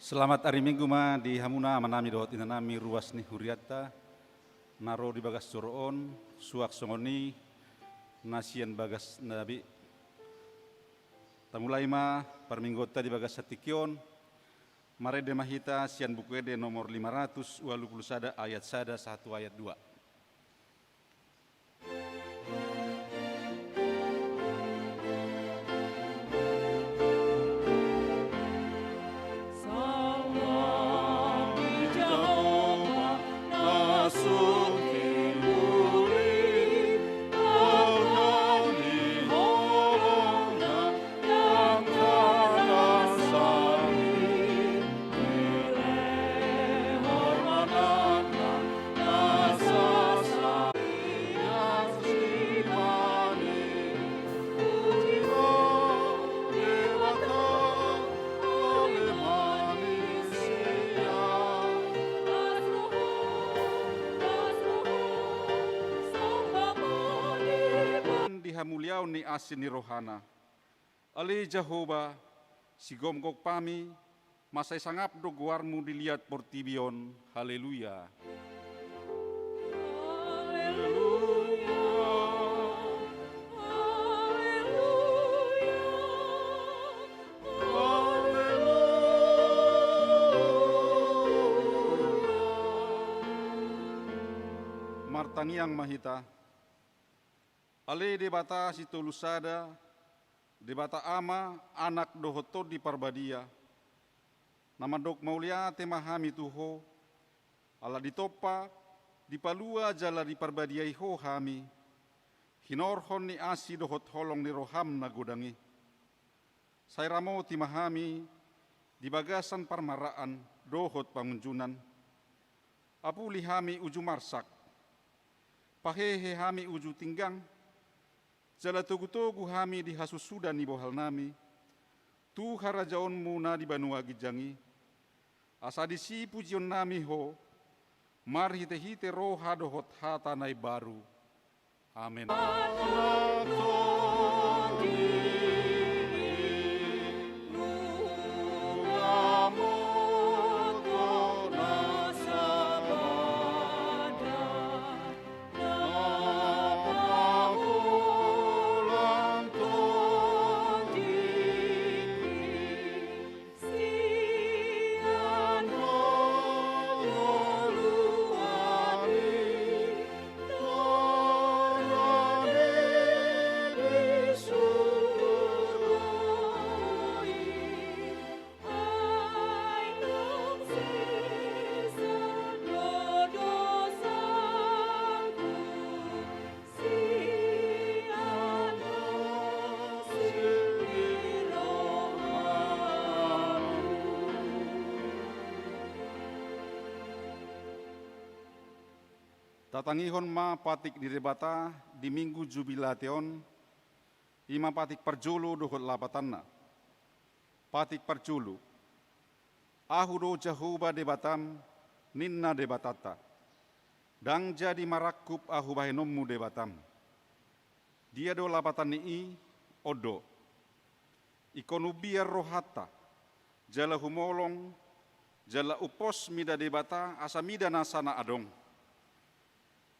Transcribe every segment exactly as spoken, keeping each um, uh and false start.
Selamat ari Minggu ma di hamuna amanami dohot inanami ruas ni hurianta, na ro di bagas joro on, suang songon i na sian bagas na be. Tamulai ma parmingguonta di bagasan tingki on, marende ma hita sian Buku Ende nomor lima ratus ualu pulu sada ayat sada sahat tu ayat dua. Di hamuliaon ni asi ni rohana. Ale Jahowa, sigomgom hami, mansai sangap do goarmu di liat portibi on. Haleluya. Martangiang ma hita. Ale Debata sitolu sada, Debata Ama, Anak dohot Tondi Parbadia, na mandok mauliate ma hami tu Ho, ala ditompa, dipalua jala diparbadiai Ho hami, hinorhon ni asi dohot holong ni roham na godang i. Sai ramoti ma hami di bagasan parmaraan dohot pangunjunan. Apuli hami uju marsak, pahehe hami uju tinggang, jala togutogu hami di hasunsudan ni bohalnami, tu harajaonmu na di banua ginjang i, asa disi pujionnami Ho, marhitehite roha dohot hata na imbaru. Amen. Tatangihon ma patik ni Debata di Minggu Jubilate on, i ma patik parjolo dohot lapatanna. Patik parjolo. Ahu do Jahowa Debatam, ninna Debatanta. Ndang jadi marangkup ahu bahenonmu Debatam. Dia do lapatan ni i? On do. Ingkon umbiar rohanta, jala humolong, jala umpos mida Debata asa mida nasa na adong.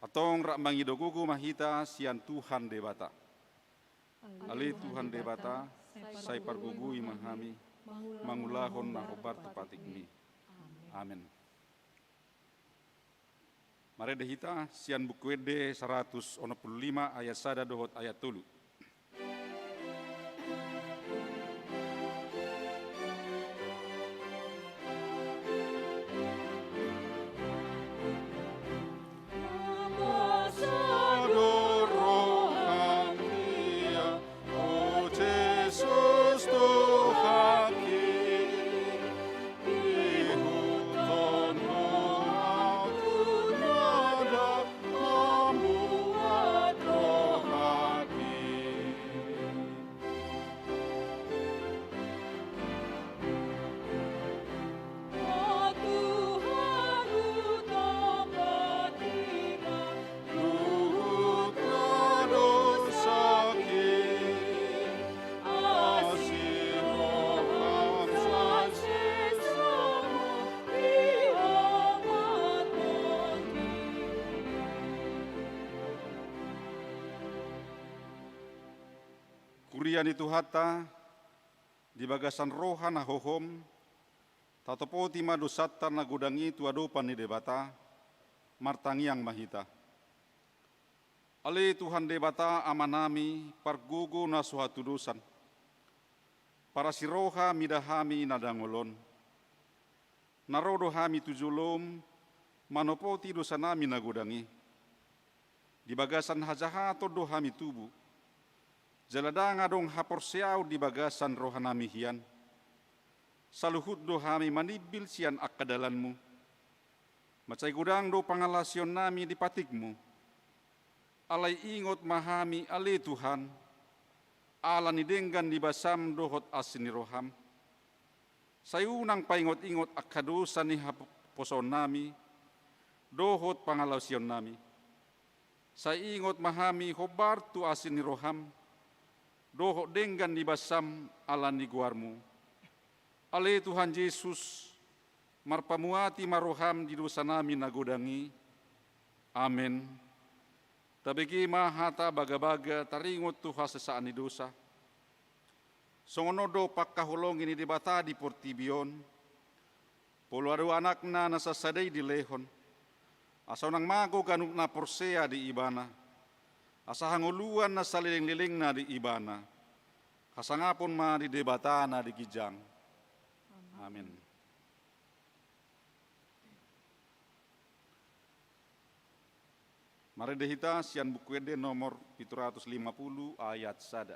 Antong rap mangido gogo ma hita sian Tuhan Debata. Ale Tuhan Debata, sai pargogoi ma hami, mangulahon na hombar tu patikmi. Amen. Marende hita sian Buku Ende saratus onom pulu lima ayat sada dohot ayat tolu. Huria ni Tuhanta, di bagasan roha na hohom, tatopoti ma dosanta na godang i tu adopan ni Debata, martangiang ma hita. Ale Tuhan Debata Amanami, pargogo na so hatudosan, parasi roha mida hami na dangol on. Na ro do hami tu jolom, manopoti dosanami na godang i. Di bagasan hajahaton do hami tubu. Jala ndang adong haporseaon di bagasan rohanami hian. Saluhut do hami manimbil sian angka dalanmu. Mansai godang do pangalaosionnami di patikmu. Alai ingot ma hami ale Tuhan, ala ni denggan ni basam dohot asi ni roham. Sai unang paingot-ingot angka dosa ni haposoonnami, dohot pangalaosionnami. Sai ingot ma hami hombar tu asi ni roham, dohot denggan ni basam ala ni goarmu. Ale Tuhan Jesus, marpamuati ma roham di dosanami na godang i. Amen. Tabege ma hata bagabaga taringot tu hasesaan ni dosa. Songon on do pangkaholongi ni Debata di portibi on, pola do Anakna na sasada i dilehon, asa unang mago ganup na porsea di Ibana, asa hangoluan na saleleng-lelengna di Ibana. Hasangapon ma di Debata na di ginjang. Amen. Marende hita sian Buku Ende nomor pitu ratus lima pulu ayat sada.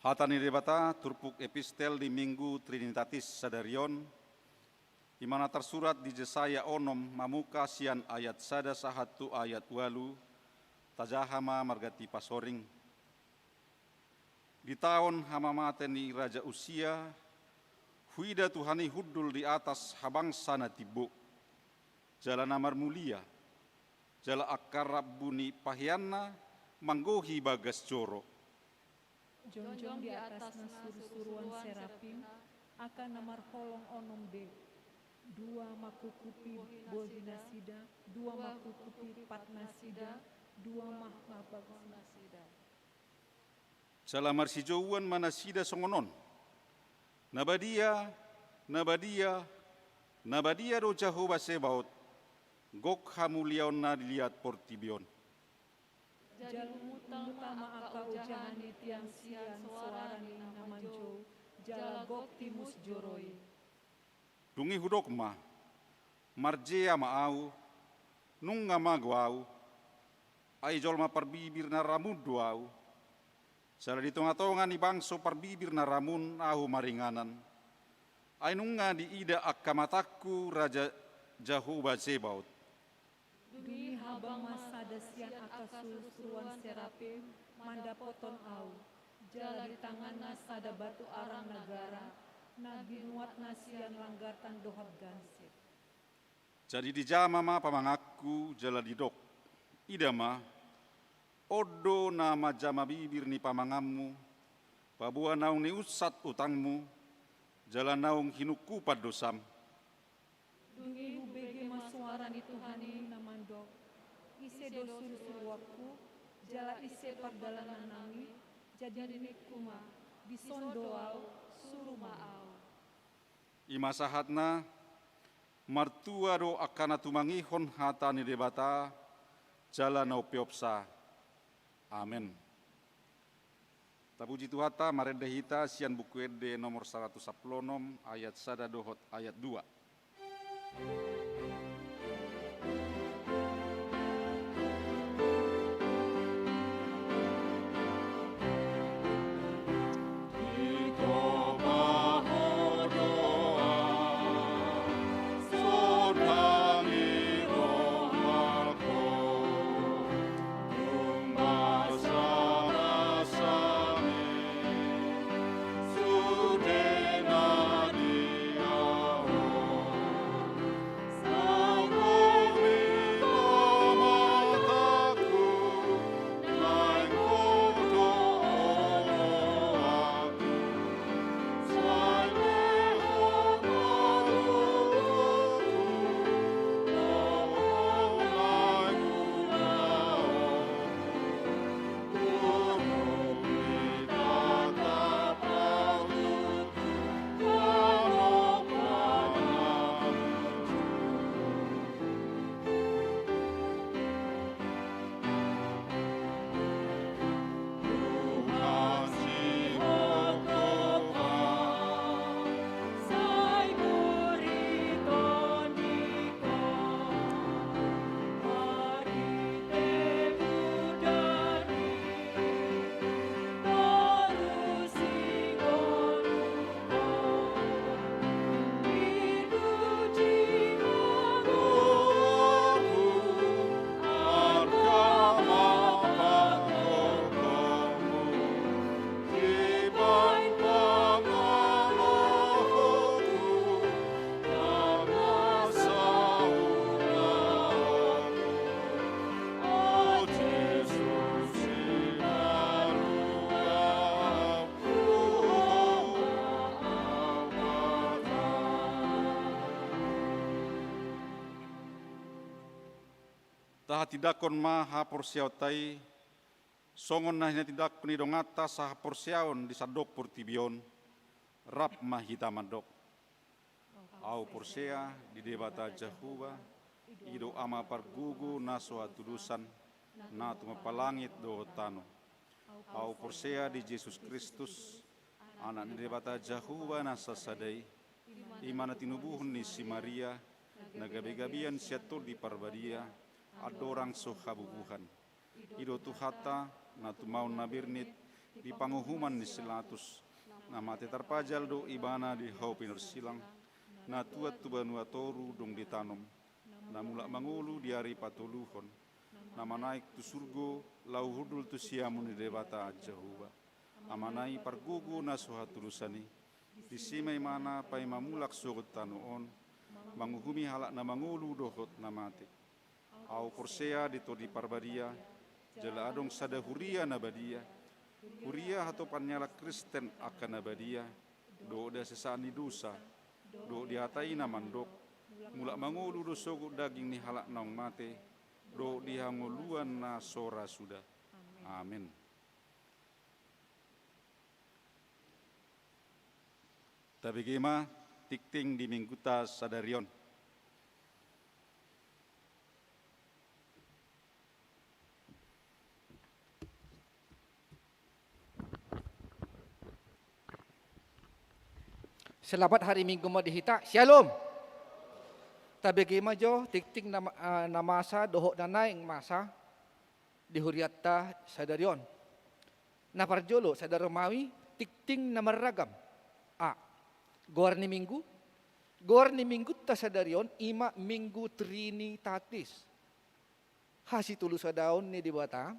Hata ni Debata, turpuk epistel di Minggu Trinitatis sadari on, i ma na tarsurat di Jesaya onom, mamungka sian ayat sada sahat tu ayat ualu. Tajaha ma marganti pasoring. Di taon hamamate ni Raja Usia, huida Tuhan i hundul di atas habangsa na timbo, jala na marmulia, jala angka rambu ni paheanna manggohi bagas joro. Jongjong di atasna surusuruan serapim, angka na marholong onom be. Dua mangkukupi bohinasida, dua mangkukupi patnasida, dua manghabagasnasida. Jala marsijouan ma nasida songon on: Na badia, na badia, na badia do Jahowa Zebaot, gok hamuliaonna di liat portibi on. Jala muta ma angka ojahan ni tiang sian soara ni na manjou, jala gok timus joro i. Dung i hudok ma: Marjea ma ahu, nunga mago ahu, ai jolma parbibir na ramun do ahu. Jala di tongatonga ni bangso parbibir na ramun ahu maringanan, ai nunga diida angka matangku Raja Jahowa Zebaot. Dung i habang ma sada sian angka surusuruan serapim mandapothon ahu, jala di tanganna sada batu arang na gara, na ginuatna sian langgartan dohot gansit. Jadi dijama ma pamanganku jala didok: Ida ma, on do na manjama bibir ni pamanganmu, Paboa naung niunsat utangmu, jala naung hinungkupan dosam. Dung i hubege ma soara ni Tuhan i na mandok: Ise do surusuruanku, jala ise pardalanannami? Jadi ningku ma: Dison do ahu, suru ma ahu. I ma sahatna. Martua do angka na tumangihon hata ni Debata, jala na umpeopsa. Amen. Tapuji Tuhanta, marende hita sian Buku Ende nomor saratus sampulu onom, ayat sada dohot ayat dua. Tahatindangkon ma haporseaonta i, songon na hinatindangkon ni donganta sahaporseaon di sandok portibi on. Rap ma hita mandok: Ahu porsea di Debata Jahowa, i do Ama pargogo na so hatudosan, na tumompa langit dohot tano. Ahu porsea di Jesus Kristus, Anak ni Debata Jahowa na sasada i, i ma na tinubuhon ni si Maria, na gabegabean sian Tondi Parbadia, andorang so habubuhan. I do Tuhanta, na tumaon na bernit di panguhuman ni si Latus, na mate tarpajal do Ibana di hau pinorsilang, na tuat tu banua toru dung ditanom, na mulak mangolu di ari patoluhon, na manaek tu surgo laho hundul tu siamun ni Debata Jahowa, Amana i pargogo na so hatudosan i. Disi ma Ibana paima mulak sogot tano on, manguhumi halak na mangolu dohot na mate. Ahu porsea di Tondi Parbadia, jala adong sada huria na badia, huria hatopan ni halak Kristen angka na badia, dohot di hasesaan ni dosa, dohot di hata i na mandok: Mulak mangolu do sogot daging ni halak naung mate, dohot di hangoluan na so ra suda. Amen. Tabege ma tingting di Mingguta sadari on. Selamat hari Minggu ma di hita. Syalom. Tabege ma jo tingting na ma-, eh, na masa dohot na naeng masa di hurianta sadari on. Na parjolo, sada Romawi, tingting na marragam. A. Goar ni Minggu. Goar ni Mingguta sadari on i ma Minggu Trinitatis, hasitolusadaon ni Debata.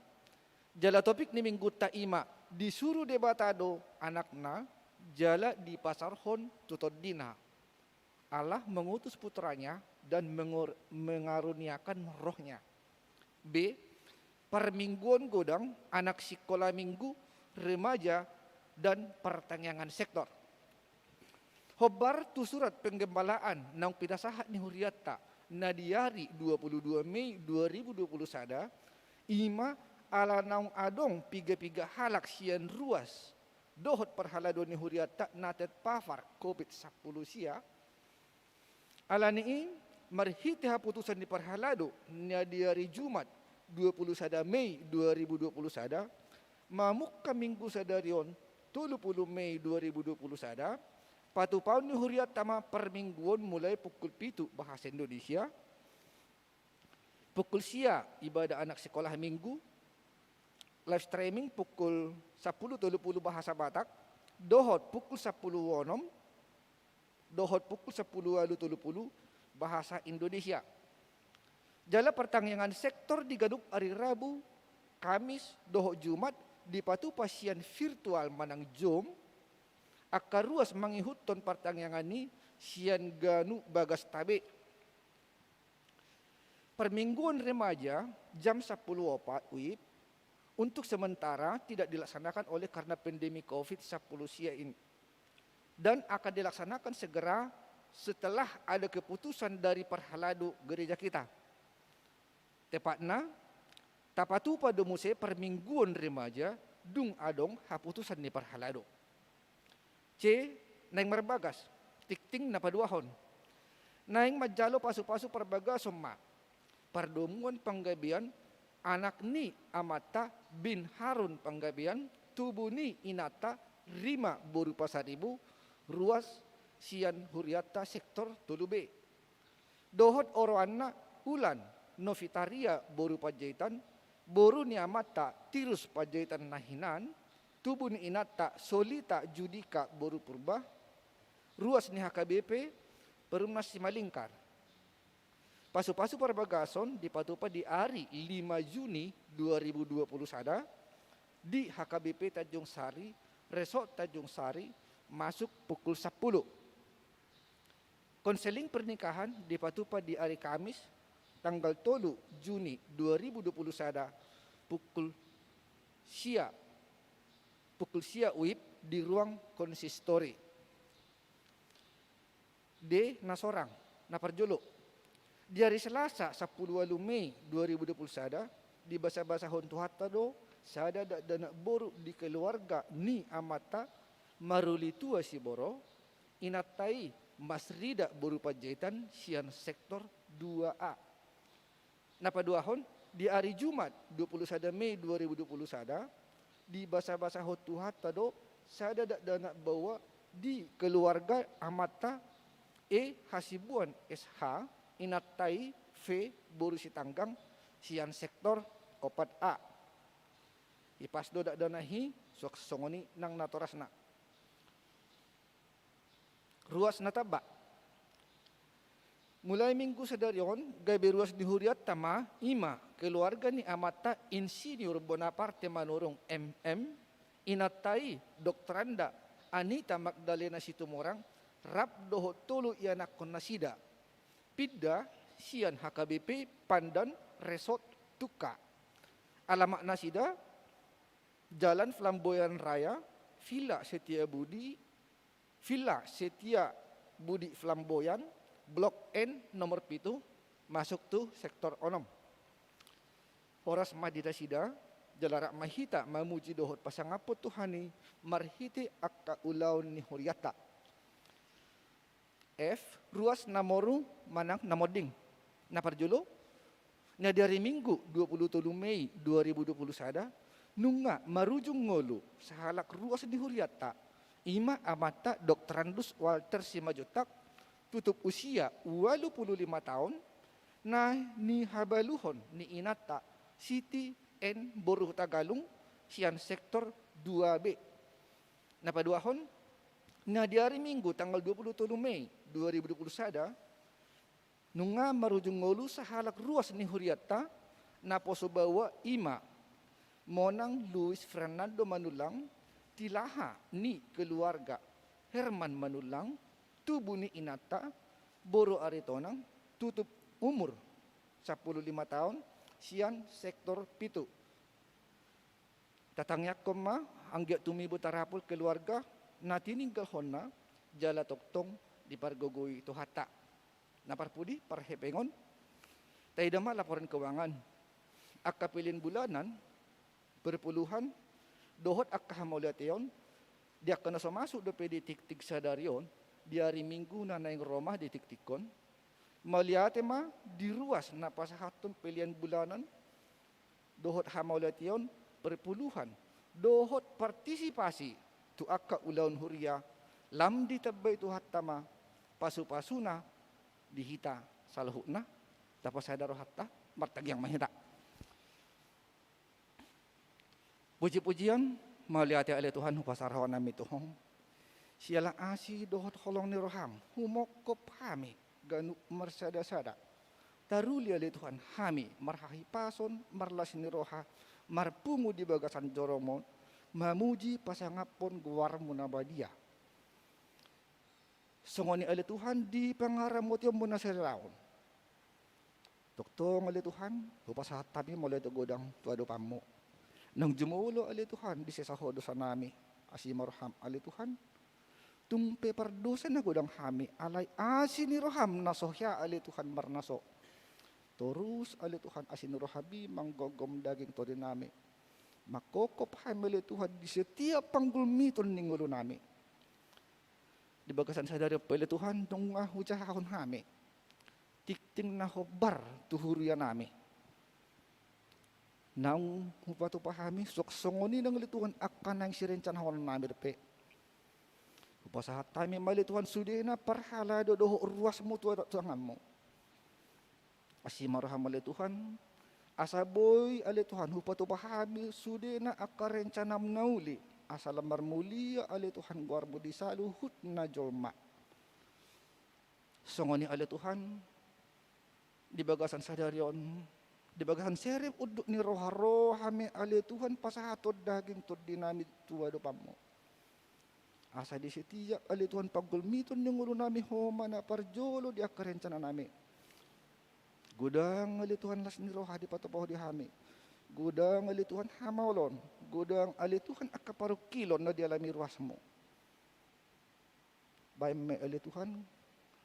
Jala topik ni Mingguta i ma: Disuru Debata do Anakna, jala dipasarhon tu TondiNa. Allah mengutus Putra-Nya dan mengur-, mengaruniakan Roh-Nya. B. Parmingguon godang, anak sikola Minggu, remaja, dan partangiangan sektor. Hombar tu surat penggembalaan naung pinasahat ni hurianta na di ari dua puluh dua Mei dua ribu dua puluh sada, i ma ala naung adong piga-piga halak sian ruas dohot parhalado ni hurianta na terpapar covid sampulu sia. Alani i, marhite haputusan ni parhalado na di ari Jumat dua puluh sada Mei dua ribu dua puluh sada, mamungka Minggu sadari on tolu puluh Mei dua ribu dua puluh sada, patupaon ni hurianta ma parmingguon mulai pukul pitu bahasa Indonesia, pukul sia ibadah anak sekolah minggu, live streaming pukul sampulu tolu puluh bahasa Batak, dohot pukul sampulu onom, dohot pukul sampulu ualu tolu puluh bahasa Indonesia. Jala partangiangan sektor di ganup ari Rabu, Kamis, dohot Jumat dipatupa sian virtual manang Zoom, angka ruas mangihuthon partangiangan i sian ganup bagasta be. Parmingguon remaja jam sampulu opat WIB untuk sementara tidak dilaksanakan oleh karena pandemi covid sampulu sia ini, dan akan dilaksanakan segera setelah ada keputusan dari parhalado gereja kita. Tepatna, tapatupa do muse parmingguon remaja dung adong haputusan ni parhalado. C. Naeng marbagas. Tingting na paduahon. Naeng manjalo pasupasu parbagason ma pardomuan Panggabean, anak ni amanta bin Harun Panggabean, tubu ni inanta Rima boru Pasaribu, ruas sian hurianta sektor tolu B. Dohot oroanna Ulan Novitaria boru Panjaitan, boru ni amanta Tirus Panjaitan na hinan, tubu ni inanta Solita Judika boru Purba, ruas ni H K B P Perumnas Simalingkar. Pasupasu parbagason dipatupa di ari lima Juni dua ribu dua puluh sada di H K B P Tanjung Sari, Resort Tanjung Sari, masuk pukul sampulu. Konseling pernikahan dipatupa di ari Kamis, tanggal tolu Juni dua ribu dua puluh sada, pukul sia, pukul sia WIB di ruang konsistori. D. Na sorang. Na parjolo, di ari Selasa sampulu ualu Mei dua ribu dua puluh sada, dibasabasahon Tuhanta do sada dakdanak boru di keluarga ni amanta Maruli Tua Siboro, inanta i Masrida boru Panjaitan sian sektor dua A. Na paduahon, di ari Jumat dua puluh sada Mei dua ribu dua puluh sada, dibasabasahon Tuhanta do sada dakdanak baoa di keluarga amanta E Hasibuan S H, inanta i V boru Sitanggang sian sektor opat A. Ipas do dakdanak i, so-, songon i nang natorasna. Ruas na tamba. Mulai Minggu sadari on gabe ruas ni hurianta ma, i ma keluarga ni amanta Insinyur Bonaparte Manurung M M, inanta i Doktoranda Anita Magdalena Situmorang, rap dohot tolu ianakkon nasida, pinda sian H K B P Pandan Resort Tungka. Alamat nasida, Jalan Flamboyan Raya, Villa Setia Budi, Villa Setia Budi Flamboyan, Blok N nomor pitu, masuk tu sektor onom. Horas ma di nasida, jala rap ma hita mamuji dohot pasangaphon Tuhan i marhite angka ulaon ni hurianta. F. Ruas na moru manang na monding. Na parjolo, na di ari Minggu dua puluh tolu Mei dua ribu dua puluh sada, nunga marujung ngolu sahalak ruas ni hurianta, i ma amanta Doktorandus Walter Simanjuntak, tutup usia ualu puluh lima taon, na nihabaluhon ni inanta Siti N boru Hutagalung sian sektor dua B. Na paduahon, na di ari Minggu tanggal dua puluh tolu Mei dua ribu dua puluh sada, nunga marujung ngolu sahalak ruas ni hurianta, naposo baoa, i ma Monang Luis Fernando Manullang, tilaha ni keluarga Herman Manullang, tubu ni inanta boru Aritonang, tutup umur sampulu lima taon, sian sektor pitu. Tatangiangkon ma anggiat tumibu tarapul keluarga na tininggalhonna jala tongtong dipargogoi Tuhanta. Na parpudi, parhepengon, taida ma laporan keuangan. Angka pelean bulanan, perpuluhan, dohot angka hamauliateon, di angka na so masuk dope di tingting sadari on, di ari Minggu na naeng ro ma ditingtingkon. Mauliate ma di ruas na pasahathon pelean bulanan, dohot hamauliateon, perpuluhan, dohot partisipasi tu angka ulaon huria, lam ditambai Tuhanta ma pasupasuna di hita saluhutna. Tapasada rohanta, martangiang ma hita. Pujipujian, mauliate ale Tuhan, hupasahat hami tu Ho. Siala asi dohot holong ni roham, humongkop hami ganup marsadasada. Taruli ale Tuhan hami marhahipason, marlas ni roha, marpungu di bagasan joromon, mamuji pasangaphon goarmu na badia. Songon i ale Tuhan di pangaramotionmu na sarilaon. Tongtong ale Tuhan, hupasahat hami mauliate godang tu adopanmu. Naung jumolo ale Tuhan disesa Ho dosanami, asi ma roham ale Tuhan. Tung pe pardosa na godang hami, alai asi ni roham na so hea ale Tuhan marnaso. Torus ale Tuhan asi ni roham i manggomgom daging tondinami. Mangkongkop hami ale Tuhan di setiap panggulmiton ni ngolunami. Di bagasan sadari on pe ale Tuhan, nunga hujahahon hami tingting na hombar tu hurianami. Naung hupatupa hami, suang songon i nang ale Tuhan angka naeng sirencanahononnami dope. Hupasahat hami ma ale Tuhan sudena parhalado dohot ruasmu tu tanganmu. Asi ma roham ale Tuhan, asa boi ale Tuhan hupatupa hami sudena angka rencanam na uli, asa lam marmulia ale Tuhan goarmu di saluhutna jolma. Songon i ale Tuhan, di bagasan sadari on, di bagasan serep unduk ni roha, ro hami ale Tuhan pasahathon daging tondinami tu adopanmu. Asa di setiap ale Tuhan panggulmiton ni ngolunami Ho ma na parjolo di angka rencananami. Godang ale Tuhan las ni roha dipatupa Ho di hami. Godang ale Tuhan hamaolon. Godang ale Tuhan angka parungkilon na dialami ruasmu. Baen ma ale Tuhan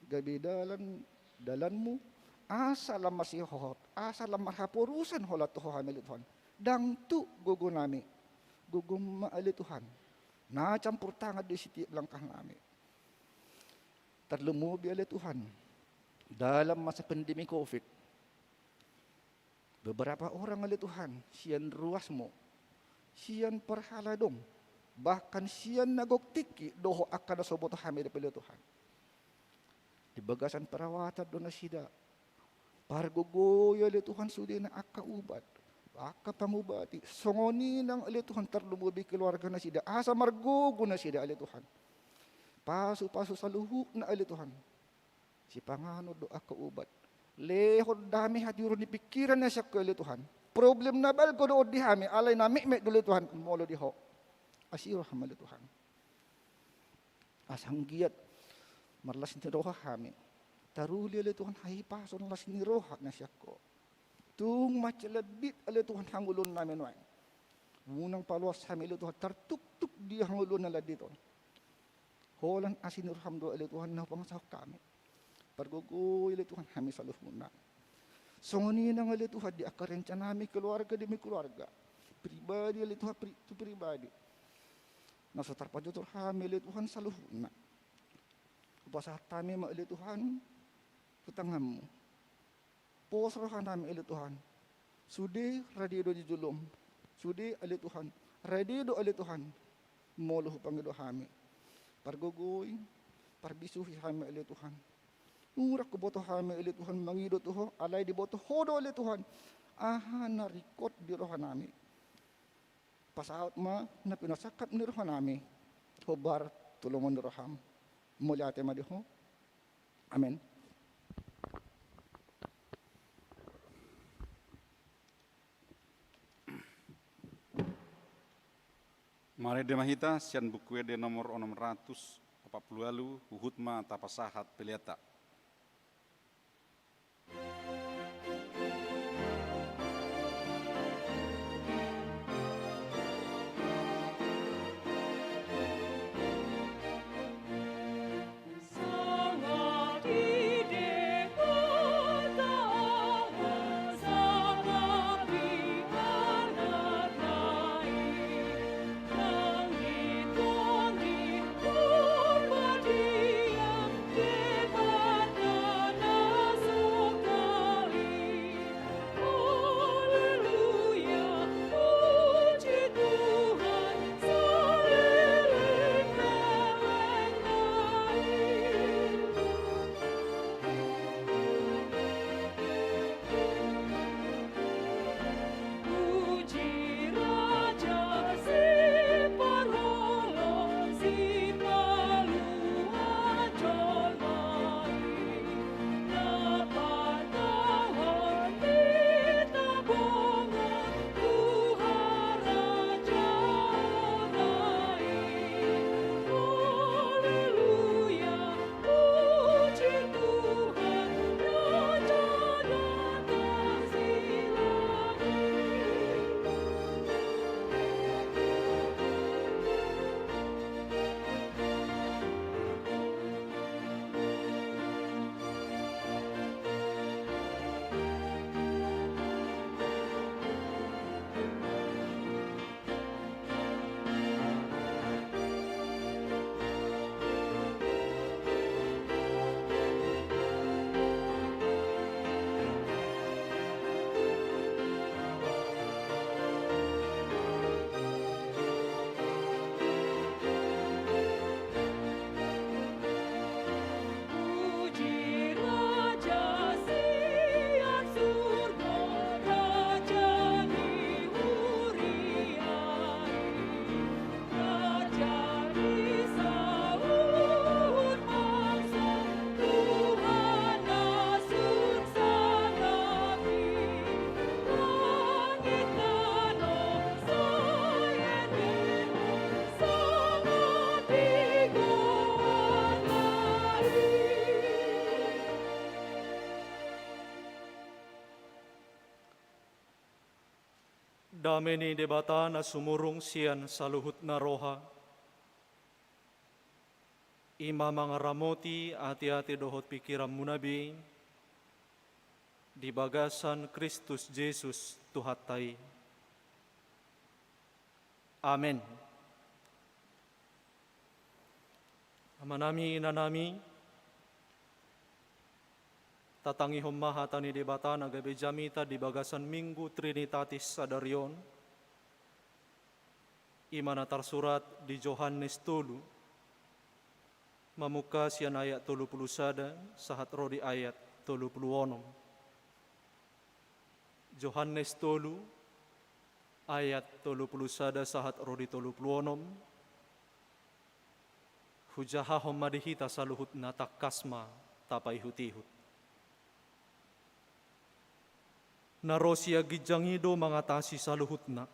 gabe dalan, dalanmu, asa lam marsihohot, asa lam marhaporusan holan tu Ho hami ale Tuhan. Ndang tu gogonami, gogom ma ale Tuhan na campur tangan di setiap langkahnami. Tarlumobi ale Tuhan dalam masa pandemi covid, beberapa orang ale Tuhan sian ruasmu, sian parhaladom, bahkan sian na gok tingki dohot angka na so boto hami dope ale Tuhan. Di bagasan perawatan do nasida. Pargogoi ale Tuhan sudena angka ubat, angka pangubati. Songon i nang ale Tuhan tarlumobi keluarga nasida, asa margogo nasida ale Tuhan. Pasupasu saluhutna ale Tuhan. Sipanganon do angka ubat. Lehon dame hatiuron ni pikiran na sian Ho ale Tuhan. Problem na balga do on di hami, alai na metmet do ale Tuhan molo di Ho. Asi roham ale Tuhan. Asa anggiat marlas ni roha hami. Taruli ale Tuhan hahipason las ni roha na sian Ho. Tung mansai landit ale Tuhan hangoluannami nuaeng. Unang paloas hami ale Tuhan tartuktuk di hangoluan na landit on. Holan asi ni roham do ale Tuhan na hupangasahon hami. Pargogoi ale Tuhan hami saluhutna. Songon i nang ale Tuhan di angka rencanami keluarga demi keluarga. Pribadi ale Tuhan pri-, tu pribadi. Na so tarpajotor hami ale Tuhan saluhutna. Hupasahat hami ma ale Tuhan tu tanganmu. Pos rohanami ale Tuhan. Sude rade do di jolom. Sude ale Tuhan. Rade do ale Tuhan. Molo hupangido hami. Pargogoi, parbisuhi hami ale Tuhan. Nunga huboto hami ale Tuhan mangido tu Ho, alai diboto Ho do ale Tuhan aha na ringkot di rohanami. Pasaut ma na pinasangkap ni rohanami hombar tu lomo ni roham. Mauliate ma di Ho. Amen. Marende ma hita sian Buku Ende nomor onom ratus opat pulu ualu, huhut ma tapasahat peleanta. Dame ni Debata na sumurung sian saluhutna roha, i ma mangaramoti ateate dohot pingkiranmuna be di bagasan Kristus Jesus Tuhanta i. Amen. Amanami, inanami, tatangihon ma hata ni Debata na gabe jamita di bagasan Minggu Trinitatis sadari on, i ma na tarsurat di Johannes tolu, mamungka sian ayat tolu pulu sada sahat ro di ayat tolu pulu onom. Johannes tolu, ayat tolu pulu sada sahat ro di tolu pulu onom. Hujahahon ma di hita saluhutna, tangkas ma tapaihutihut. Na ro sian ginjang i do mangatasi saluhutna.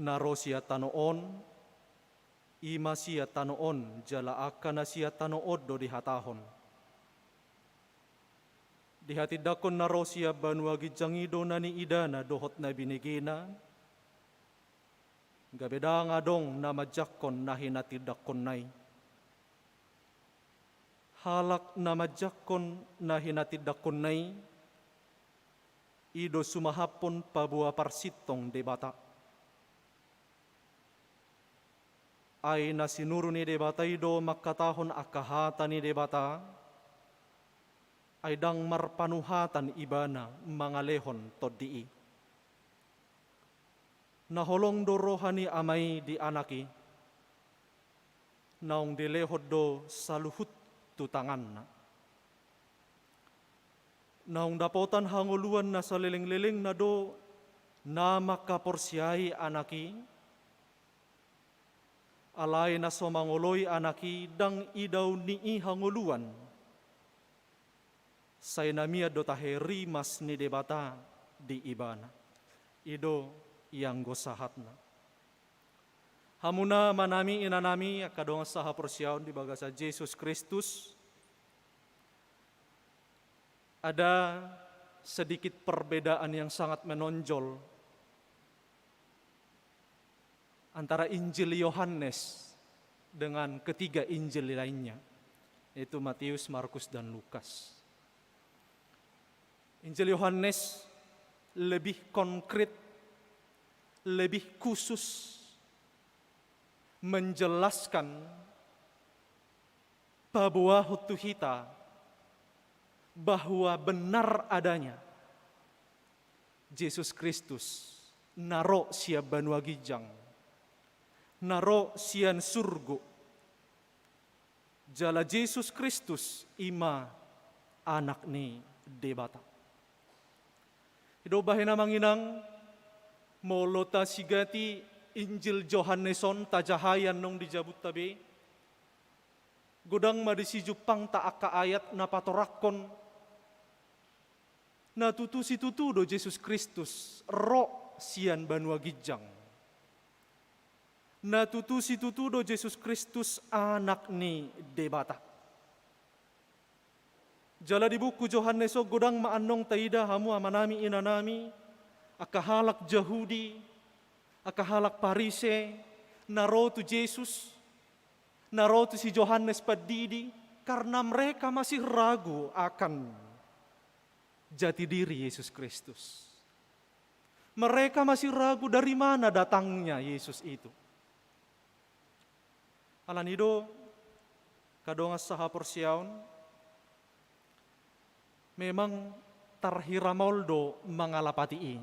Na ro sian tano on, i ma sian tano on, jala angka na sian tano on do dihatahon. Dihatindangkon na ro sian banua ginjang i do na niidana dohot na binegena, gabe ndang adong na manjangkon na hinatindangkonna i. Halak na manjangkon na hinatindangkonna i, i do sumahaphon paboa parsintong Debata. Ai na sinuru ni Debata i do mangkatahon angka hata ni Debata, ai ndang marpanuhatan ibana mangalehon tondi i. Na holong do roha ni Ama i di Anak i, naung dilehon do saluhut tu tanganna. Naung dapotan hangoluan na salelenglelengna do na mangkaporseai Anak i, alai na so mangoloi Anak i ndang idaon ni i hangoluan, sai na mian do tahe rimas ni Debata di ibana. I do ianggo sahatna. Hamuna amanami, inanami, angka dongan sahaporseaon di bagasan Jesus Kristus, ada sedikit perbedaan yang sangat menonjol antara Injil Yohanes dengan ketiga Injil lainnya, yaitu Matius, Markus, dan Lukas. Injil Yohanes lebih konkret, lebih khusus menjelaskan paboahon tu hita bahwa benar adanya Jesus Kristus na ro sian banua ginjang, na ro sian surgo. Jala Jesus Kristus i ma Anak ni Debata. I do umbahen, amang inang, molo tasigati Injil Johannes on, tajahai annon di jabunta be, godang ma disi jumpangta angka ayat na patorangkon na tutu situtu do Jesus Kristus ro sian banua ginjang. Na tutu situtu do Jesus Kristus Anak ni Debata. Jala di buku Johannes on godang ma annon taida, hamu amanami, inanami, angka halak Jahudi, angka halak Parise, na ro tu Jesus, na ro tu si Johannes Pandidi, karena mereka masih ragu akan jati diri Yesus Kristus. Mereka masih ragu dari mana datangnya Yesus itu. Alani i do, angka dongan sahaporseaon, memang tarhira maol do mangalapati i.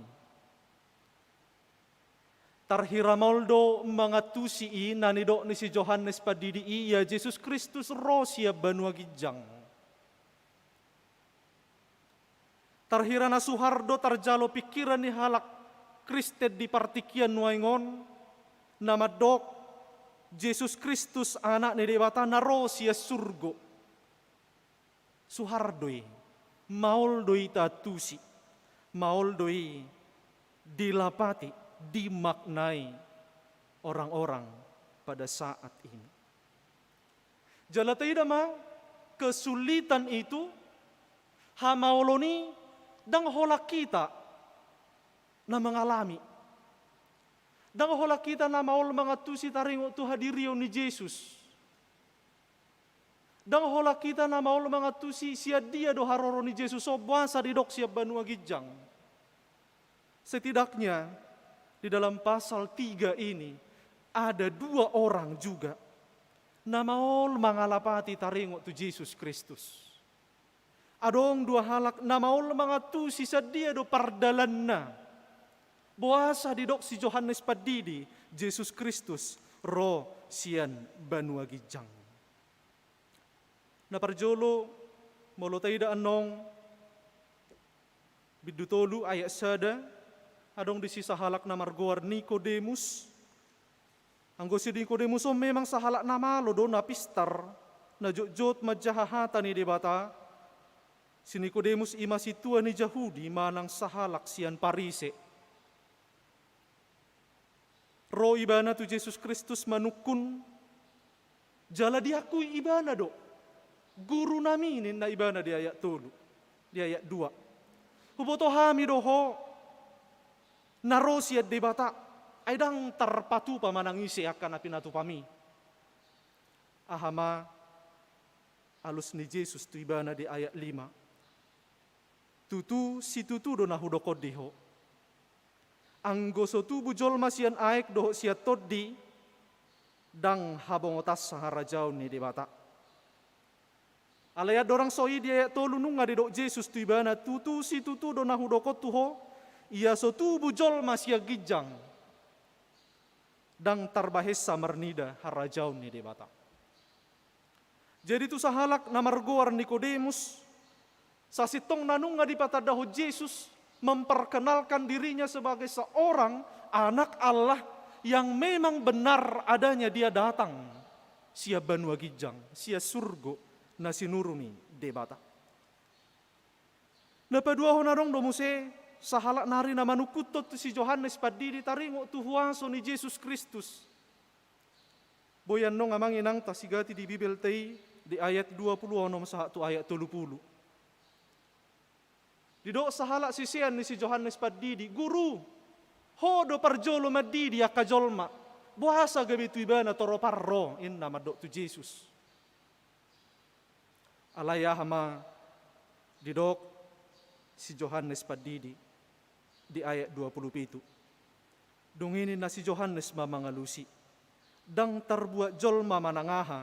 Tarhira maol do mangantusi i na nidok ni si Johannes Pandidi i, ia Jesus Kristus ro sian banua ginjang. Tarhira na suhar do tarjalo pingkiran ni halak Kristen di partingkian nuaeng on, na mandok Jesus Kristus Anak ni Debata na ro sian surgo. Suhar do i, maol do i taantusi, maol do i dilapati, dimaknai orang-orang pada saat ini. Jala taida ma, kesulitan itu, hamaolon i, ndang holan hita, na mangalami. Ndang holan hita na maol mangantusi taringot tu hadirion ni Jesus. Ndang holan hita na maol mangantusi sian dia do haroro ni Jesus on, boasa didok sian banua ginjang. Setidaknya di dalam pasal tiga ini ada dua orang juga na maol mangalapati taringot tu Jesus Kristus. Adong dua halak na maol mangantusi sian dia do pardalanna. Boasa didok si Johannes Pandidi, Jesus Kristus ro sian banua ginjang. Na parjolo, molo taida annon, bindu tolu ayat sada, adong disi sahalak na margoar Nikodemus. Anggo si Nikodemus on memang sahalak na malo do, na pistar, na jotjot manjaha hata ni Debata. Si Nikodemus i ma sintua ni Jahudi manang sahalak sian Parise. Ro ibana tu Jesus Kristus manungkun, jala diakui ibana do, "Guru nami," ninna ibana di ayat tolu, di ayat dua. "Huboto hami do Ho na ro sian Debata, ai ndang tarpatupa manang ise angka na pinatupami." Aha ma alus ni Jesus tu ibana di ayat lima? "Tutu situtu do na hudok on di ho. Anggo so tubu jolma sian aek dohot sian tondi, ndang habongotansa harajaon ni Debata." Alai andorang so i, di ayat tolu nunga didok Jesus tu ibana, "Tutu situtu do na hudok on tu ho, ia so tubu jolma sian ginjang, ndang tarbahensa marnida harajaon ni Debata." Jadi tu sahalak na margoar Nikodemus, sasintongna nunga dipatandahon Jesus, memperkenalkan dirinya sebagai seorang anak Allah yang memang benar adanya, dia datang sian banua ginjang, sian surgo na sinuru ni Debata. Na paduahon, adong do muse sahalak nari na manungkunhon tu si Johannes Pandidi taringot tu huaso ni Jesus Kristus. Boi annon amang inang tasigati di Bibelta i, di ayat dua pulu onom sahat tu ayat tolu pulu. Didok sahalak sisean ni si Johannes Pandidi, "Guru, Ho do parjolo mandidi angka jolma, boasa gabe tu ibana toropan ro?" ninna mandok tu Jesus. Alai aha ma didok si Johannes Pandidi di ayat dua pulu pitu? Dung i ninna si Johannes ma mangalusi, "Ndang tarbuat jolma manang aha,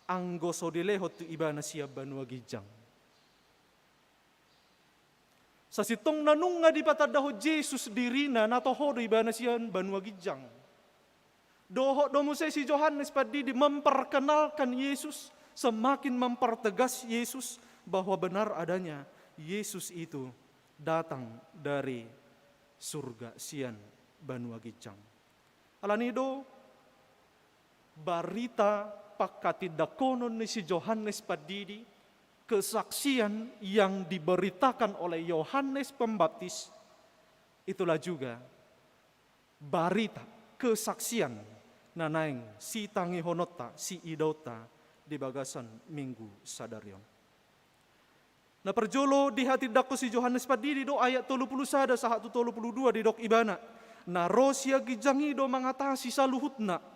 anggo so dilehon tu ibana sian banua ginjang." Sasintongna nunga dipatandahon Jesus dirina na toho do ibana sian banua ginjang. Dohot do muse si Johannes Pandidi memperkenalkan Yesus, semakin mempertegas Yesus bahwa benar adanya Yesus itu datang dari surga, sian banua ginjang. Alani do barita pangkatindanghonon ni si Johannes Pandidi, kesaksian yang diberitakan oleh Yohanes Pembaptis, itulah juga barita, kesaksian na naeng sitangihononta, siidaonta di bagasan Minggu sadari on. Na parjolo, dihatindangkon si Johannes Pandidi do ayat tolu pulu sada sahat tu tolu pulu dua, didok ibana, "Na ro sian ginjang i do mangatasi saluhutna."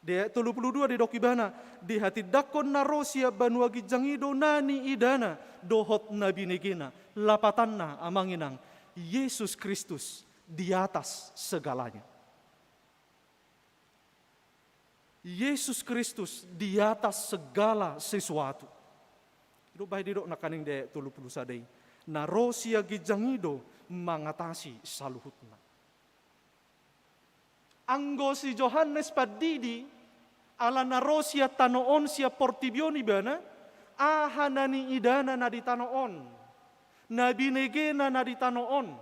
Di ayat tolu pulu dua didok ibana, "Dihatindangkon na ro sian banua ginjang i do na niidana dohot na binegena." Lapatanna, amang inang, Yesus Kristus di atas segalanya. Yesus Kristus di atas segala sesuatu. Didok bahen didok nangkaning di ayat tolu pulu sada i, "Na ro sian ginjang i do mangatasi saluhutna." Anggo si Johannes Pandidi, ala na ro sian tano on, sian portibi on ibana, aha na niidana na di tano on, na binegena na di tano on,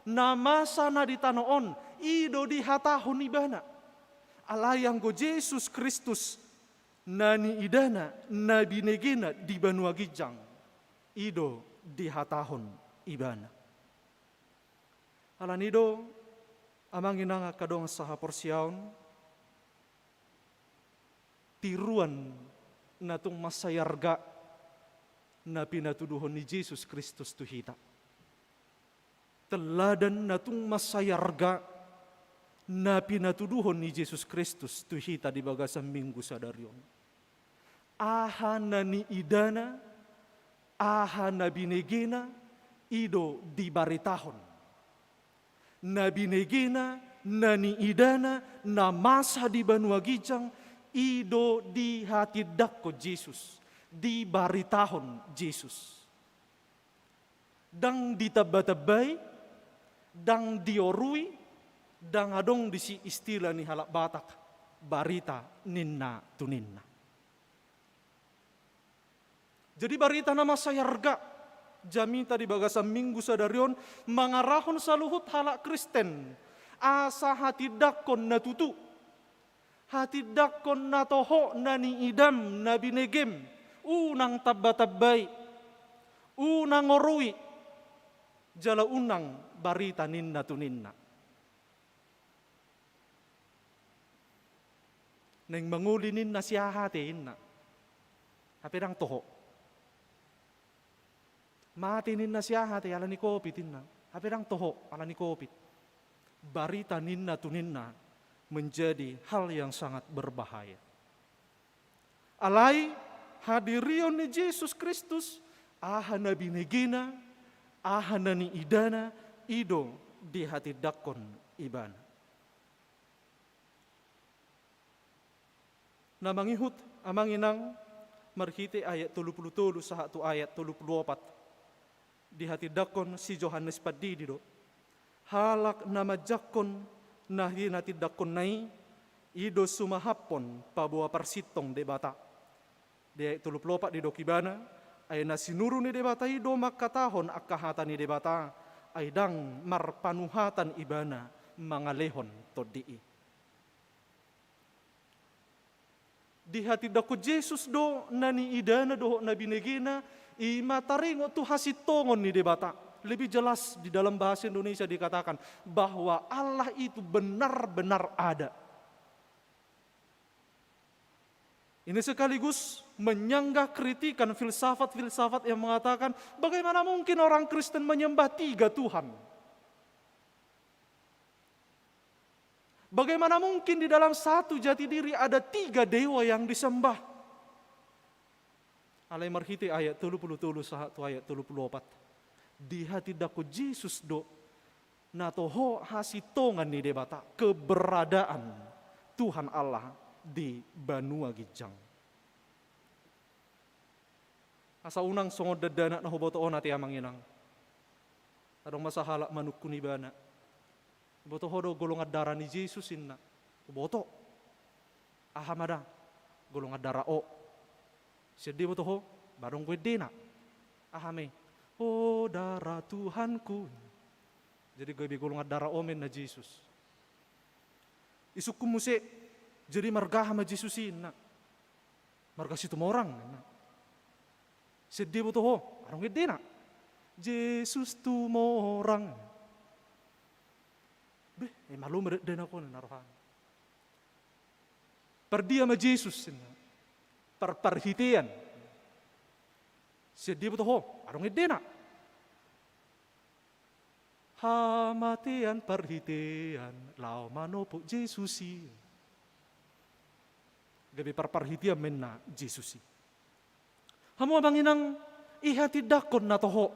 na masa na di tano on, i do dihatahon ibana. Alai anggo Jesus Kristus, na niidana, na binegena di banua ginjang, i do dihatahon ibana. Alani do, amang inang angka dongan sahaporseaon, tiruan na tung mansai arga na pinatuduhon ni Jesus Kristus tu hita. Teladan na tung mansai arga na pinatuduhon ni Jesus Kristus tu hita di bagasan Minggu sadari on. Aha na niidana, aha na binegena, i do dibaritahon. Na binegena, na niidana, na masa di banua ginjang, i do dihatindangkon Jesus, dibaritahon Jesus. Ndang ditambatambai, ndang diorui, ndang adong disi istilah ni halak Batak, barita ninna tu ninna. Jadi barita na mansai arga jamita di bagasan Minggu sadari on mangarahon saluhut halak Kristen asa hatindangkon na tutu. Hatindangkon na toho na niidam na binegem, unang tambatambai, unang orui, jala unang barita ninna tu ninna. Naeng mangoli ninna si aha ate inna. Hape ndang toho. Mate ninna si aha ate ala ni covid inna. Hape ndang toho ala ni covid. Barita ninna tu ninna menjadi hal yang sangat berbahaya. Alai hadirion ni Jesus Kristus, aha na binegena, aha na niidana, i do dihatindangkon ibana. Na mangihut amang inang marhite ayat tolu pulu tolu sahat tu ayat tolu pulu opat. Dihatindangkon si Johannes Pandidi do. Halak na manjangkon na hinatindangkonna i, i do sumahaphon paboa parsintong Debata. Di ayat tolu pulu opat didok ibana, ai na sinuru ni Debata i do mangkatahon angka hata ni Debata, ai ndang marpanuhatan ibana mangalehon tondi i. Dihatindangkon Jesus do na niidana dohot na binegena, i ma taringot tu hasintongon ni Debata. Lebih jelas di dalam bahasa Indonesia dikatakan bahwa Allah itu benar-benar ada. Ini sekaligus menyanggah kritikan filsafat-filsafat yang mengatakan, bagaimana mungkin orang Kristen menyembah tiga Tuhan? Bagaimana mungkin di dalam satu jati diri ada tiga dewa yang disembah? Alai marhite ayat tolu pulu tolu sahat tu ayat tolu pulu opat. Dihatindangkon Jesus do na toho hasintongan ni Debata, keberadaan Tuhan Allah di banua ginjang. Asa unang songon dakdanak na huboto on ate amang inang. Adong ma sahalak manungkun ibana. Huboto ho do golongan darah ni Jesus inna. Huboto. Aha ma da golongan darah o? Sian dia diboto ho? Ba adong do endena. Aha ma i? O darah Tuhanku. Jadi gabe golongan darah o ma inna Jesus. Disungkun muse, jadi marga aha ma Jesus i inna? Marga Situmorang inna. Sian dia diboto ho? Adong endena. Jesus Tumorang. Beh, eh, malo ma dakdanak on inna rohana. Pardia ma Jesus inna? Par, parhitean. Sian dia diboto ho? Adong endena. Hamatean parhitean laho manopot Jesus i. Gabe par, parhitean ma inna Jesus i. Hamu amang inang, dihatindangkon na toho.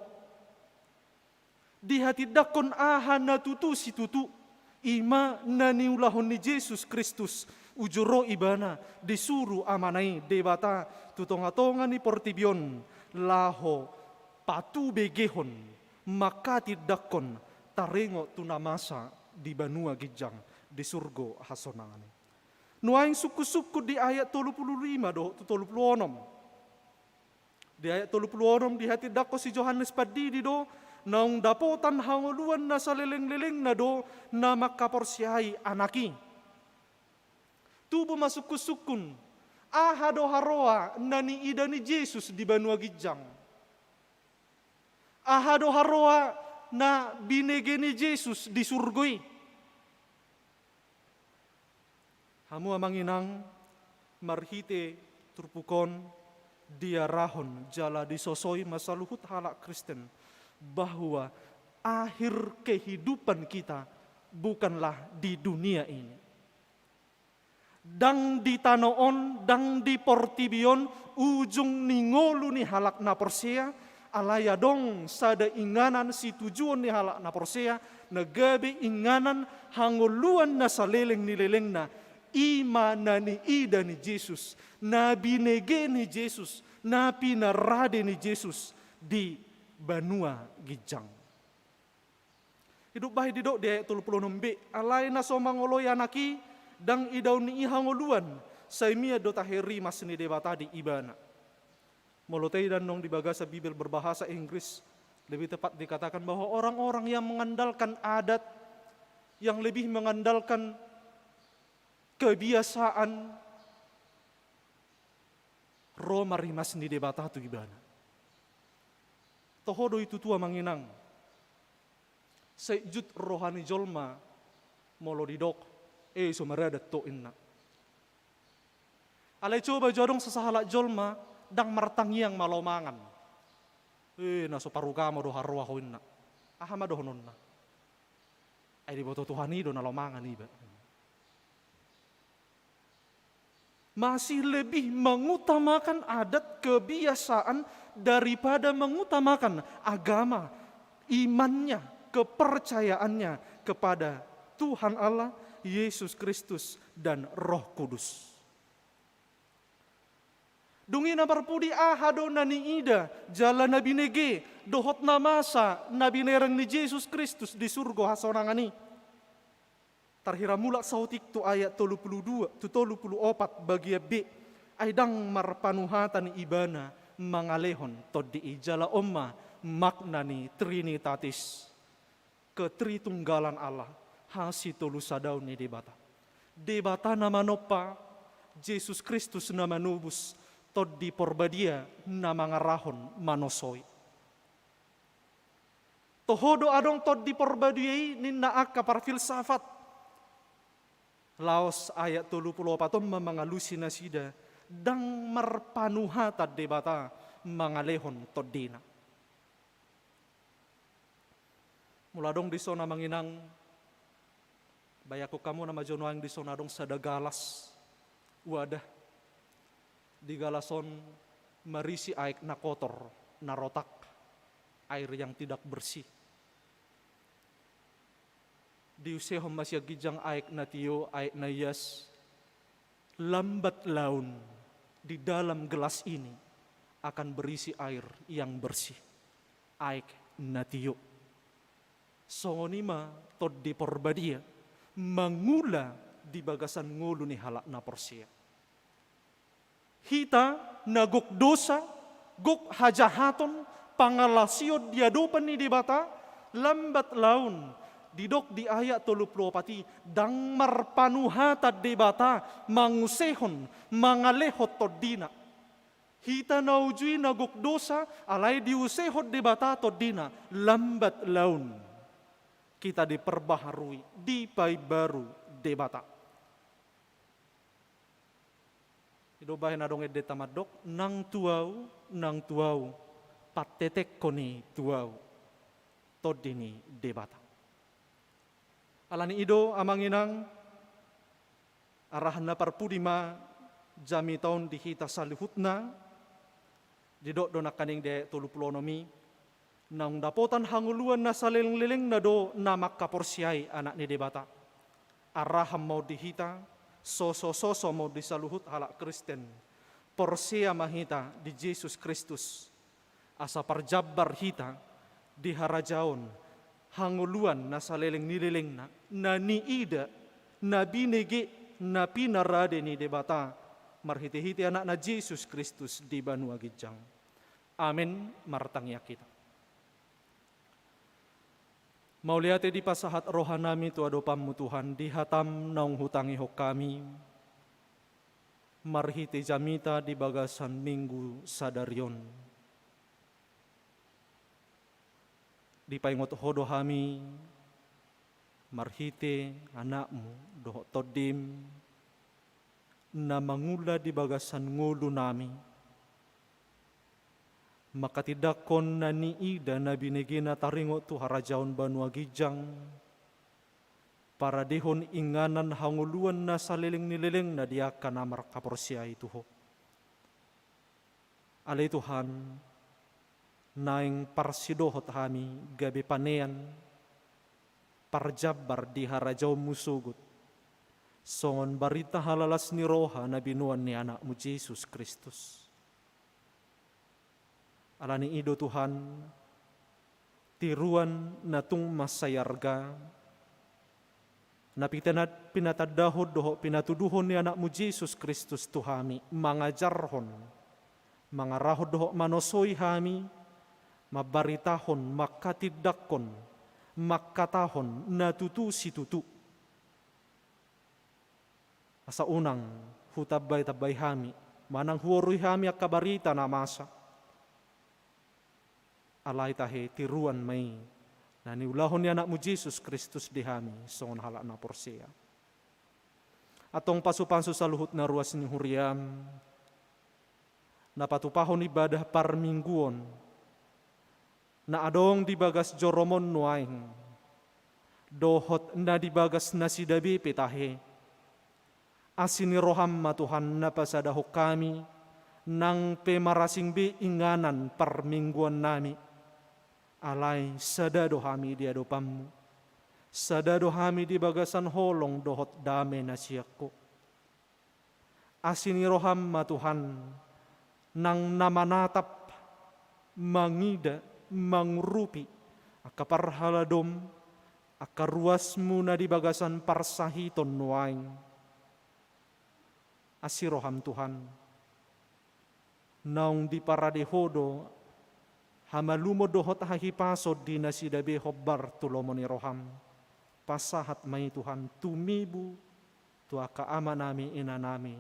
Dihatindangkon aha na tutu situtu, i ma na niulahon ni Jesus Kristus, uju ro ibana disuru Amana i Debata tu tongatonga ni portibi on, laho patubegehon, manghatindangkon taringot tu na masa di banua ginjang di surgo hasonangan i. Nuaeng sungkunsungkun di ayat tolu pulu lima dohot tu tolu pulu onom. Di ayat tolu pulu onom dihatindangkon si Johannes Pandidi do, naung dapotan hangoluan na salelenglelengna do na manghaporseai Anak i. Tubu ma sungkunsungkun, aha do haroa na niida ni Jesus di banua ginjang? Aha do haroa na binege ni Jesus di surgo i? Hamu amang inang, marhite turpuk on diarahon jala disosoi ma saluhut halak Kristen bahwa akhir kehidupan kita bukanlah di dunia ini. Ndang di tano on, ndang di portibi on, ujung ni ngolu ni halak na porsea, alai adong sada inganan situjuon ni halak na porsea, na gabe inganan hangoluan na saleleng ni lelengna, i ma na niida ni Jesus, na binege ni Jesus, na pinarade ni Jesus di banua ginjang. Hidup bahi didok di ayat tolu pulu onom B, alai na so mangoloi Anak i, ndang idaon ni i hangoluan, sai mian do tahe rimas ni Debata di ibana. Molo taida annon di bagasan Bibel berbahasa Inggris, lebih tepat dikatakan bahwa orang-orang yang mengandalkan adat, yang lebih mengandalkan kebiasaan, ro ma rimas ni Debata tu ibana. Toho do i tutu amang inang. Sai jut roha ni jolma molo didok, "E, so maradat ho," inna. Alai coba jo adong sasahalak jolma ndang martangiang malo mangan. "E, na so parugamo do haroa ho," inna. Aha ma dohononna? "Ai diboto Tuhan i do na laho mangan iba." Masih lebih mengutamakan adat kebiasaan daripada mengutamakan agama, imannya, kepercayaannya kepada Tuhan Allah, Yesus Kristus, dan Roh Kudus. Dung i na parpudi, aha do na niida jala na binege dohot na masa na binereng ni Jesus Kristus di surgo hasonangan i? Tarhira mulak saotik tu ayat tolu pulu dua, tu tolu pulu opat bagian B, ai ndang marpanuhatan ibana mangalehon tondi i, jala on ma makna ni Trinitatis, ketritunggalan Allah, hasitolusadaon ni Debata. Debata na manompa, Jesus Kristus na manobus, Tondi Porbadia na mangarahon manosoi. Toho do adong Tondi Porbadia i ninna angka parfilsafat. Laos ayat tolu pulu opat on ma mangalusi nasida, ndang marpanuhatan Debata mangalehon tondina. Molo adong dison amang inang, bayangkon hamu na majo nuaeng dison adong sada galas, wadah. Di galas on marisi aek na kotor, na rotak, air yang tidak bersih. Diusehon ma sian ginjang aek na tio, aek na ias. Lambat laun di dalam gelas ini akan berisi air yang bersih, aek na tio. Songon i ma Tondi Porbadia mangula di bagasan ngolu ni halak na porsea. Hita na gok dosa, gok hajahaton, pangalaosion di adopan ni Debata, lambat laun, didok di ayat tolu pulu opat i, ndang marpanuhatan Debata mangusehon, mangalehon tondina. Hita na uju i na gok dosa, alai diusehon Debata tondina, lambat laun kita diperbaharui, dipaimbaru Debata. I do bahen adong endenta mandok, nang tu ahu, nang tu ahu, pantetekkon i tu ahu Tondi ni Debata. Alani i do amang inang, arahan na parpudi ma jamita on di hita saluhutna. Didok do nangkaning di ayat tolu pulu onom i, naung dapotan hangoluan na saleleng-lelengna do na mangkaporseai Anak ni Debata. Arahan ma on di hita, soso-soso ma on di saluhut halak Kristen. Porsea ma hita di Jesus Kristus, asa parjambar hita di harajaon hangoluan na saleleng ni lelengna, na niida, na binege, na pinarade ni Debata marhite-hite Anakna Jesus Kristus di banua ginjang. Amen. Martangiang hita. Mauliate dipasahat rohanami tu adopanmu Tuhan, di hataM naung hutangihon hami marhite jamita di bagasan Minggu sadari on. Dipaingot Ho do hami marhite AnakMu dohot TondiM na mangula di bagasan ngolunami, Mangkatindangkon na niida na binegena taringot tu harajaon banua ginjang, paradehon inganan hangoluan na saleleng ni lelengna di angka na marhaporseai tu Ho. Ale Tuhan, naeng parsidohot hami gabe panean, parjambar di harajaon-Mu sogot, songon barita halalas ni roha na binoan ni Anak-Mu Jesus Kristus. Ala ni i do Tuhan, tiruan na tung mansai arga, na pitana-, pinatandahon dohot pinatuduhon ni Anak-Mu Jesus Kristus tu hami, mangajarhon, mangarahon dohot manosoi hami, mambaritahon, mangkatindangkon, mangkatahon na tutu situtu. Asa unang hutambai-tambai hami, manang huorui hami angka barita na masa. Alai tahe tiruan ma i na niulahon ni Anak-Mu Jesus Kristus di hami songon halak na porsea. Antong pasu-pasu saluhut na ruas ni huriam, na patupahon ibadah parmingguon, na adong di bagas joroMon nuaeng, dohot na di bagas nasida be pe tahe. Asi ni rohaM ma Tuhan na pasadahon hami, nang pe marasing be inganan parmingguonnami. Alai sada do hami di adopanMu, sada do hami di bagasan holong dohot dame na sian Ho. Asi ni rohaM ma Tuhan, nang na manatap, mangida, mangurupi angka parhaladoM, angka ruasMu na di bagasan parsahiton nuaeng. Asi rohaM Tuhan, naung diparade Ho do hamalumon dohot hahipason di nasida be hombar tu lomo ni rohaM. Pasahat ma i Tuhan tumibu tu angka amanami inanami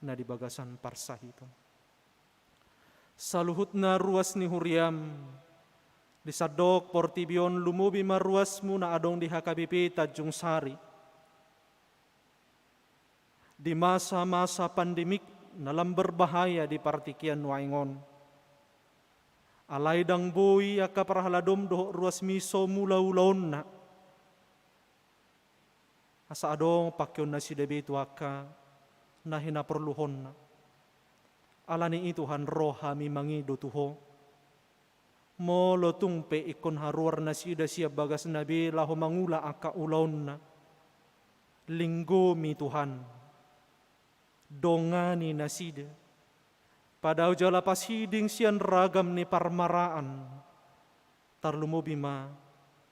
na di bagasan parsahiton. Saluhutna ruas ni huriam, di sandok portibi on lumobi ma ruasMu na adong di H K B P Tanjung Sari. Di masa-masa pandemik na lam berbahaya di partingkian nuaeng on. Alai ndang boi angka parhaladoM dohot ruasMi so mula ulaonna. Asa adong pangkeon nasida be tu angka na hinaporluhonna. Ala ni i Tuhan ro hami mangido tu Ho. Molo tung pe ingkon haruar nasida sian bagasna be laho mangula angka ulaonna. Linggomi Tuhan. Dongani nasida. Padao jala pasiding sian ragam ni parmaraan. Tarlumobi ma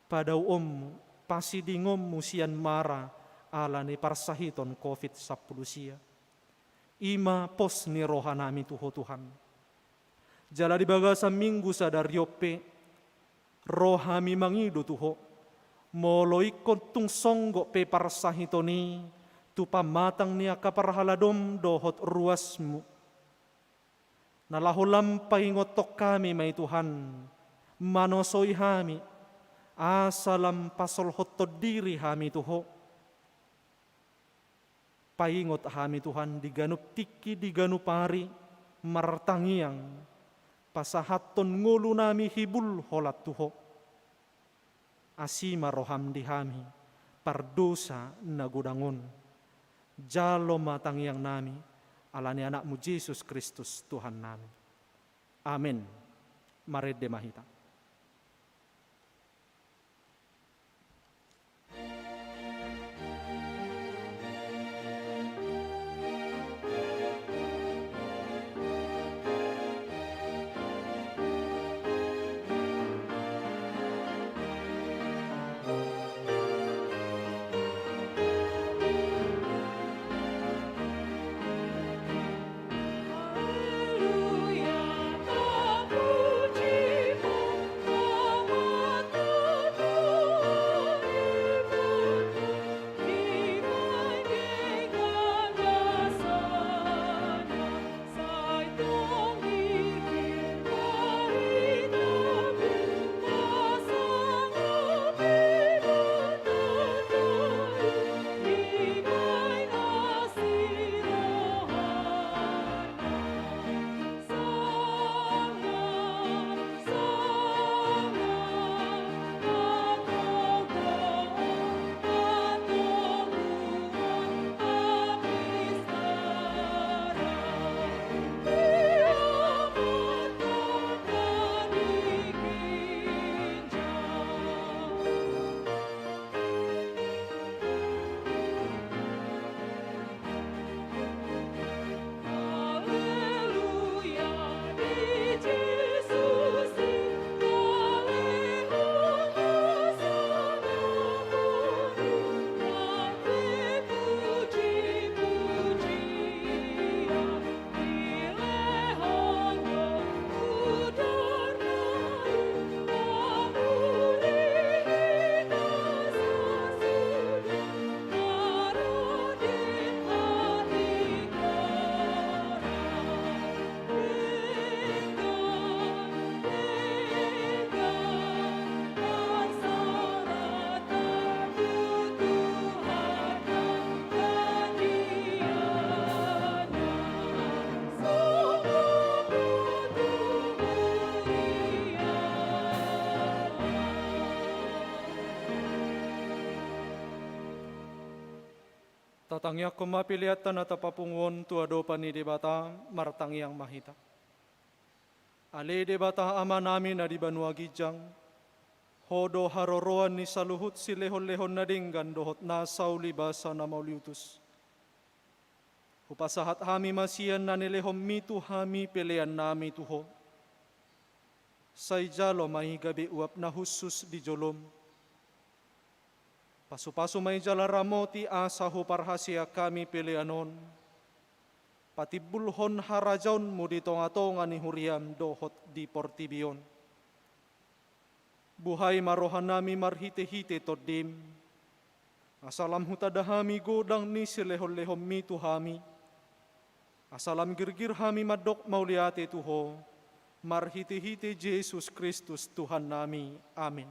padaoonMu, pasidingonMu sian mara ala ni parsahiton covid sampulu sia. I ma pos ni rohanami tu Ho Tuhan. Jala di bagasan minggu sadari on pe, ro hami mangido tu Ho, molo ingkon tung songgop pe parsahiton i tu pamatang ni angka parhaladoM dohot ruasMu. Na laho lam paingothon hami ma i Tuhan, manosoi hami, asa lam pasolhothon diri hami tu Ho. Paingot hami Tuhan di ganup tingki di ganup ari martangiang, pasahathon ngolunami hibul holan tu Ho. Asi ma roham di hami, pardosa na godang on. Jalo ma tangiangnami, ala ni Anakmu Jesus Kristus Tuhannami. Amen. Marende ma hita. Tangiangkon ma peleanta na tapapungu on tu adopan ni Debata. Martangiang ma hita. Ale Debata Amanami na di banua ginjang, Ho do haroroan ni saluhut silehonlehon na denggan dohot nasa ulibasa na mauliutus. Hupasahat hami ma sian na nilehonMi tu hami peleannami tu Ho. Sai jalo ma i gabe uap na hushus di joloM. Pasupasu ma i jala ramoti asa huparhaseang hami pelean on patimbulhon harajaonMu di tongatonga ni huriaM dohot di portibi on. Buhai ma rohanami marhitehite TondiM, asa lam hutanda hami godang ni silehonlehonMi tu hami, asa lam girgir hami mandok mauliate tu Ho, marhitehite Jesus Kristus Tuhannami. Amin.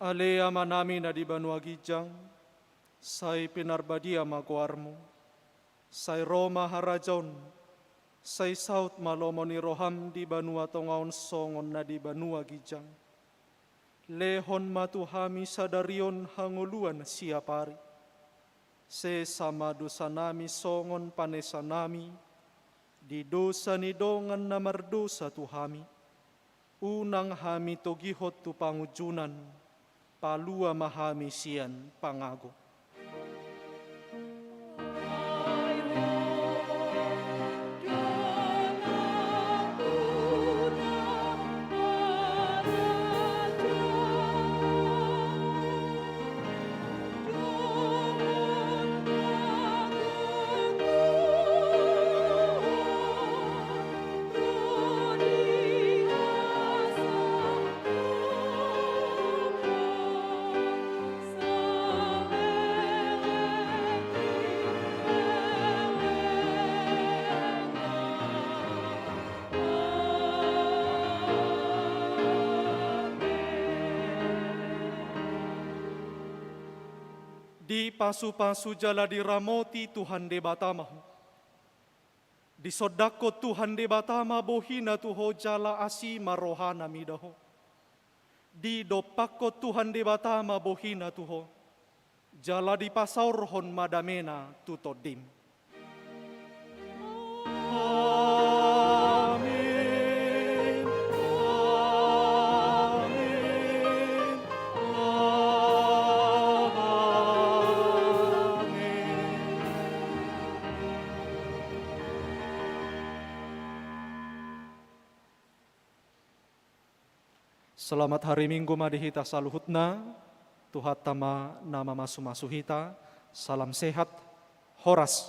Ale Amanami na di banua ginjang, sai pinarbadia ma goarMu. Sai ro ma harajaonMu. Sai saut ma lomo ni rohaM di banua tonga on songon na di banua ginjang. Lehon ma tu hami sadari on hangoluan siapari. Sesa ma dosanami songon panesanami di dosa ni dongan na mardosa tu hami. Unang hami togihon tu pangunjunan, palua ma hami sian pangago. Dipasupasu jala diramoti Tuhan Debata ma ho. Disondangkon Tuhan Debata ma bohiNa tu ho jala asi ma rohaNa mida ho. Didompakkon Tuhan Debata ma bohiNa tu ho, jala dipasaorhon ma dameNa tu tondim. Amin. Amin. Amin. Selamat hari Minggu ma di hita saluhutna. Tuhanta ma na mamasumasu hita. Salam sehat, horas.